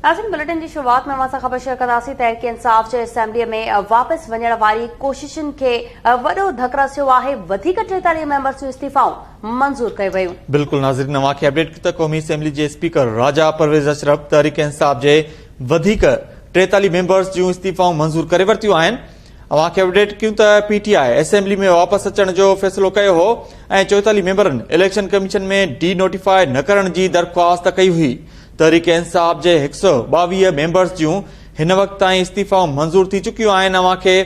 ناظرين بليٽن جي شروعات ۾ اوهان سان خبر شيئر ڪنداسين تحريڪ انصاف جي اسيمبلي ۾ واپس وڃڻ واري ڪوششن کي وڏو ڌڪ رسيو آهي وڌيڪ 43 ميمبرز جون استعيفائون منظور ڪيون ويون. بلڪل ناظرين اوهان کي اپڊيٽ ته قومي اسيمبلي جي اسپيڪر راجا پرويز اشرف تحريڪ انصاف جي وڌيڪ 43 ميمبرز جون استعيفائون منظور ڪري ورتيون آهن اوهان کي اپڊيٽ ڪيون ته پي ٽي I assembly ۾ واپس اچڻ جو فيصلو ڪيو هو ۽ 44 ميمبرن اليڪشن ڪميشن ۾ ڊي نوٽيفاء نه ڪرڻ جي درخواست ڪئي هئي. تحريڪ انصاف جي 122 ميمبرز جون هن وقت تائين استعيفائون منظور ٿي چڪيون آهن اوهان کي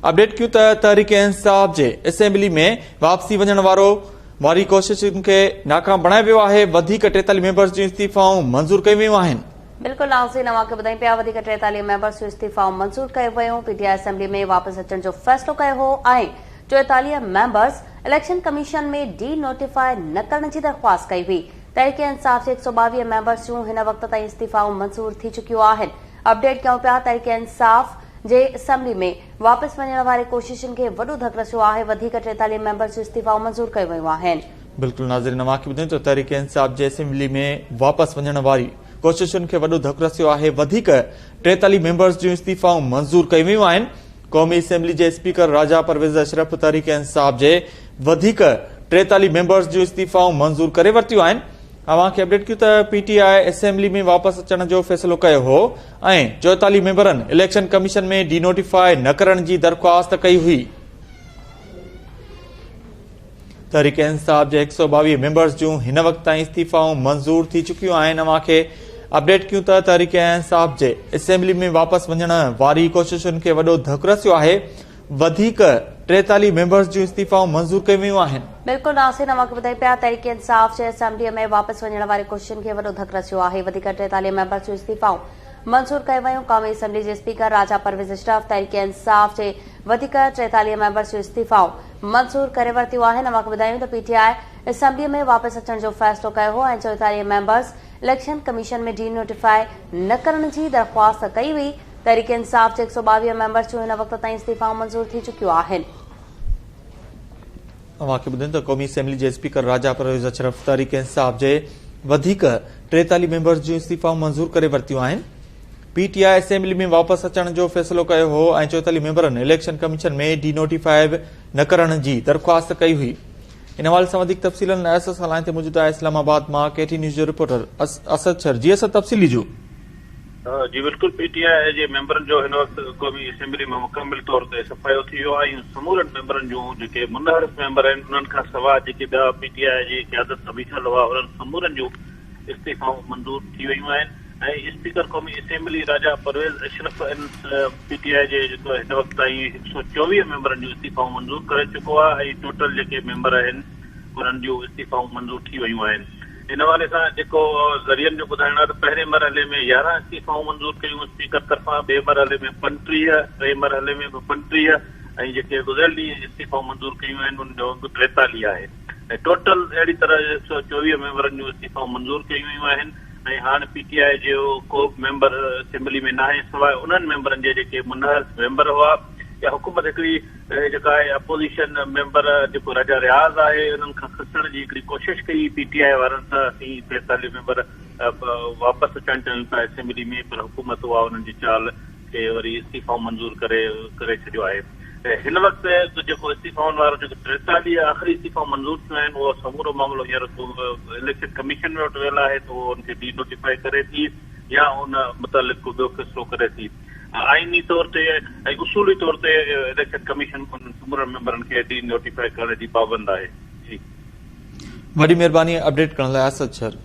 اپڊيٽ ڪيون ته تحريڪ انصاف جي اسيمبلي ۾ واپسي وڃڻ وارو واري ڪوششن کي ناڪام بڻايو ويو آهي وڌيڪ 43 ميمبرز جون استعيفائون منظور ڪيون ويون آهن. بلڪل ناظرين اوهان کي ٻڌايون پيا وڌيڪ 43 ميمبرز جون استعيفائون منظور ڪيون ويون پي ٽي I assembly ۾ واپس اچڻ جو فيصلو ڪيو هو ۽ 44 members election commission ۾ D notify نه ڪرڻ جي درخواست ڪئي هئي تحريڪ انصاف جي 122 ميمبرز جون هن وقت تائين استعيفائون منظور ٿي چڪيون آهن اپڊيٽ ڪيون پيا تحريڪ انصاف جي اسيمبلي ۾ واپس وڃڻ واري ڪوششن کي وڏو ڌڪ رسيو آهي وڌيڪ 43 ميمبرز جون استعيفائون منظور ڪيون ويون آهن. بلڪل ناظرين اوهان کي ٻڌايون ته تحريڪ انصاف جي اسيمبلي ۾ واپس وڃڻ واري ڪوششن کي وڏو ڌڪ رسيو آهي وڌيڪ 43 ميمبرز جون استعيفائون منظور ڪيون ويون آهن قومي اسيمبلي جي اسپيڪر راجا پرويز اشرف تحريڪ انصاف جي وڌيڪ 43 ميمبرز جون استعيفائون منظور ڪري ورتيون آهن اوهان کي اپڊيٽ ڪيون ته پي ٽي I assembly ۾ واپس اچڻ جو فيصلو ڪيو هو ۽ 44 ميمبرن اليڪشن ڪميشن ۾ ڊي نوٽيفاء نه ڪرڻ جي درخواست ڪئي هئي. تحريڪ انصاف جي 122 ميمبرز جون هن وقت تائين استعيفائون منظور ٿي چڪيون آهن اوهان کي اپڊيٽ ڪيون ته تحريڪ انصاف جي اسيمبلي ۾ واپس وڃڻ واري ڪوششن کي وڏو ڌڪ رسيو آهي وڌيڪ 43 ميمبرز جون استعيفائون منظور ڪيون ويون آهن. بلڪل ناصر اوهان کي ٻڌايون پيا تحريڪ انصاف جي اسيمبلي ۾ واپس وڃڻ واري ڪوششن کي وڏو ڌڪ رسيو آهي وڌيڪ 43 ميمبرز جون استعيفائون منظور ڪيون ويون قومي اسيمبلي جي اسپيڪر راجا پرويز اشرف تحريڪ انصاف جي وڌيڪ 43 ميمبرز جون استعيفائون منظور ڪري ورتيون آهن اوهان کي ٻڌايون ته پي ٽي آء اسيمبلي ۾ واپس اچڻ جو فيصلو ڪيو هو ۽ 44 members election commission ۾ D notify نه ڪرڻ جي درخواست ڪئي هئي تحريڪ انصاف جي 122 ميمبرز جون هن وقت تائين استعيفائون منظور ٿي چڪيون آهن. اوهان کي ٻڌايون ته قومي اسيمبلي جي اسپيڪر راجا پرويز اشرف تحريڪ انصاف جي وڌيڪ 43 ميمبرز جون استعيفائون منظور ڪري ورتيون آهن. پي ٽي I assembly ۾ واپس اچڻ جو فيصلو ڪيو هو ۽ 44 ميمبرن اليڪشن ڪميشن ۾ ڊي نوٽيفاء نه ڪرڻ جي درخواست ڪئي هئي. ان حوالي سان وڌيڪ تفصيلن لاء اسان سان لائين تي موجود آهي اسلام آباد مان ڪي ٽي نيوز جو رپورٽر اسد شر جي اسد تفصيل ڏجو. جي بلڪل پي ٽي آء جي ميمبرن جو هن وقت قومي اسيمبلي مان مڪمل طور تي صفايو ٿي ويو آهي ۽ سمورن ميمبرن جون جيڪي منحرف ميمبر آهن انهن کان سواء جيڪي ٻيا پي ٽي آء جي قيادت سان بيٺل هئا انهن سمورن جون استعيفائون منظور ٿي ويون آهن ۽ اسپيڪر قومي اسيمبلي راجا پرويز اشرف ان پي ٽي آء جي جيڪو هن وقت تائين 124 ميمبرن جون استعيفائون منظور ڪري چڪو آهي ۽ ٽوٽل جيڪي ميمبر آهن انهن جون استعيفائون منظور ٿي ويون آهن ان حوالي سان جيڪو ذريعن جو ٻڌائڻ آهي ته پهرين مرحلي ۾ 11 استعيفائون منظور ڪيون اسپيڪر طرفان ٻئي مرحلي ۾ 35 ٽئين مرحلي ۾ به 35 ۽ جيڪي گذريل ڏينهن استعيفائون منظور ڪيون آهن انهن جو انگ 43 آهي ۽ ٽوٽل اهڙي طرح 124 ميمبرن جون استعيفائون منظور ڪيون ويون آهن ۽ هاڻ پي ٽي آء جو ڪو به ميمبر اسيمبلي ۾ ناهي سواء انهن ميمبرن جي جيڪي منحرف ميمبر هئا يا حڪومت هڪڙي جيڪا آهي اپوزيشن ميمبر جيڪو راجا رياض آهي انهن کان کسڻ جي هڪڙي ڪوشش ڪئي پي ٽي آء وارن ته اسين 43 ميمبر واپس اچڻ چاهيون ٿا اسيمبلي ۾ پر حڪومت اها انهن جي چال کي وري استعيفائون منظور ڪري ڪري ڇڏيو آهي هن وقت جيڪو استعيفائن وارو جيڪو 43 آخري استعيفائون منظور ٿيون آهن اهو سمورو معاملو هينئر اليڪشن ڪميشن وٽ ويل آهي ته اهو ان کي ڊي نوٽيفائي ڪري ٿي يا ان متعلق ڪو ٻيو فيصلو ڪري ٿي آئيني طور تي ۽ اصولي طور تي اليڪشن ڪميشن انهن سمورن ميمبرن کي ڊي نوٽيفائي ڪرڻ جي پابند آهي جي. وڏي مهرباني اپڊيٽ ڪرڻ لاء اسد شر.